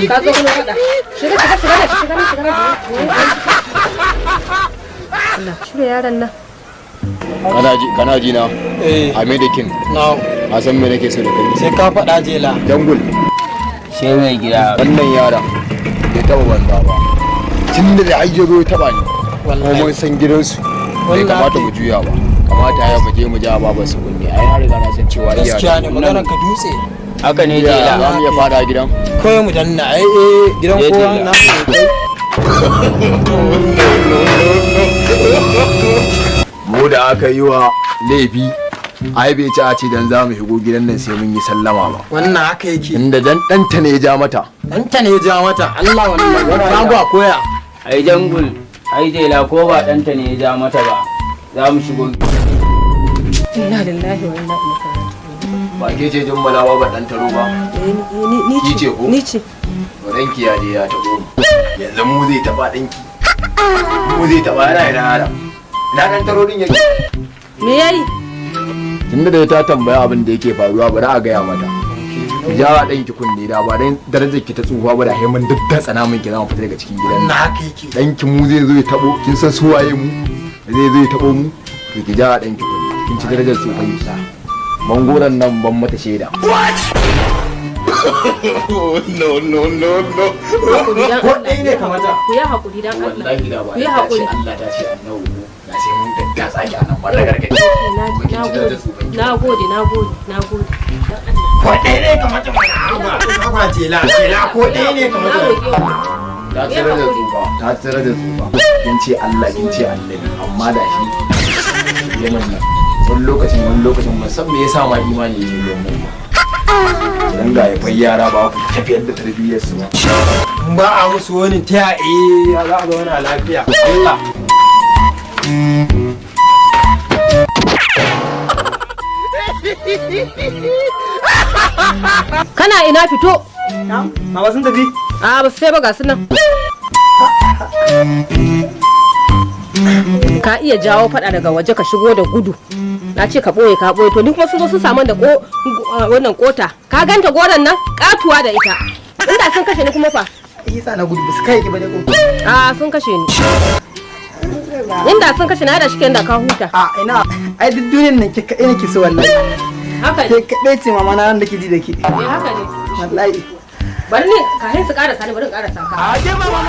Ka zo kuma faɗa. Shiga, shiga, shiga nan, shiga nan, shiga nan. Allah, shirya yaron nan. Kana ji, kana ji na? Eh. Amidikin. Na. A san me nake so da kai. Sai ka faɗa, Jela. Jangul. She mai gida. Wannan yaron bai taba banza ba. Tun da har ya zo ya taba ni. Kuma Wallahi. mun san gidansu. Bai Wallahi. kamata mu juya ba. Kamata ya mu je mu ja baba su kunne. Ai na riga na san cewa iya. Gaskiya ne, maganar ka dutse. Haka ne. Iya, Jela. za mu iya fada gidan. Kawai mu danna ai, eh, gidan Je kowa Jela. na. Mu da aka yi wa laifi, ai bai ci a ce dan za mu shigo gidan nan sai mun yi sallama ba. Wannan haka yake. Inda dan ɗanta ne ya ja mata. Ɗanta ne ya ja mata. Allah, wannan babu a koya. Ai Jangul, ai Jela, ko ba ɗanta ne ya ja mata ba, za mu shigo. Inna lillahi wa inna ilaihi raji'un. Ba ke ce jummalawa ba ɗan taro ba? Eh, ni Ki ce ko? Ni ce. To ɗanki ya je ya taɓo mu. Yanzu mu zai taɓa ɗanki. Mu zai taɓa. Yana ina yara. Ina ɗan taro ɗin yake? Me yayi? Tunda da ta tambaya abin da yake faruwa, bari a gaya mata. Ki jawa ɗanki kunne. Da ba dan darajar ki ta tsufa ba, da sai mun daddatsa namun ki za mu fita daga cikin gidan Wannan nan. haka yake. Ɗanki mu zai zo ya taɓo? Kin san su waye mu? Zai zo ya taɓo mu? To ki jawa ɗanki kunne. Kin ci darajar tsufan ki. Mangoron nan ban mata shaida. No, no, no, no. Hakuri dan Ko Allah. ɗaya ne kamata. Ku yi hakuri dan Allah. Wallahi da ba Ku yi ta ce hakuri. Allah ta ce annabi mu da sai mun daddatsa ki a nan ba da gargaɗi. Na ji, na gode. Na gode, na gode, na gode. Dan Allah. Ko ɗaya ne kamata mana. Haba Jela, Jela, ko ɗaya ne Na kamata. roƙe ku. Ta tsira da tsufa, ta tsira da tsufa. Kin ce Allah, kin ce annabi, amma da shi yaman nan wani lokacin ban san me yasa ma imani yake zuwa mu ba. Dan ga haifar yara ba ku tafiyar da tarbiyyar su ba. In ba a musu wani ta, eh, za a zauna lafiya. Allah. Kana ina? Fito. Mama, sun tafi? A ba sai ba, ga su nan. Ka iya jawo fada daga waje ka shigo da gudu. Na ce ka boye, ka boye. To ni kuma sun zo sun samu da ko wannan kota. Ka ganta goron nan katuwa da ita. Inda sun kashe ni kuma fa? Isa na gudu, ba su kai ki ba dai ko? A sun kashe ni. Inda sun kashe na da shi da ka huta. A ina, ai duk duniyar nan ke kaɗai nake so wallahi. Haka Ke ne. kaɗai ce mama na da ke ji da ke. Eh, haka ne. Wallahi. Bari ni kafin su karasa ni, bari in karasa ka. A je mama.